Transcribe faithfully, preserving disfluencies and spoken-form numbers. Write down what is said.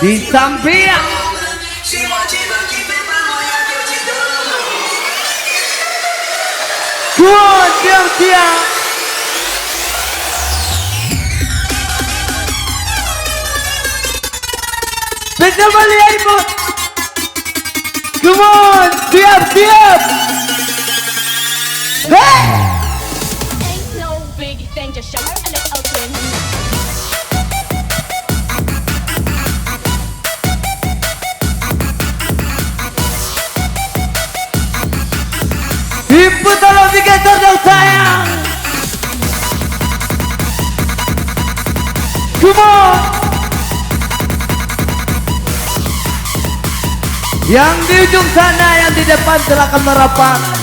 Di sampiang. Kuat diam-diam. Bisa balik, Aibot. Come on, siap-siap. Hey! Ain't no big thing, just show her a little thing. Input tolong tiga satu sayang. Come on. Yang di ujung sana, yang di depan silakan merapat.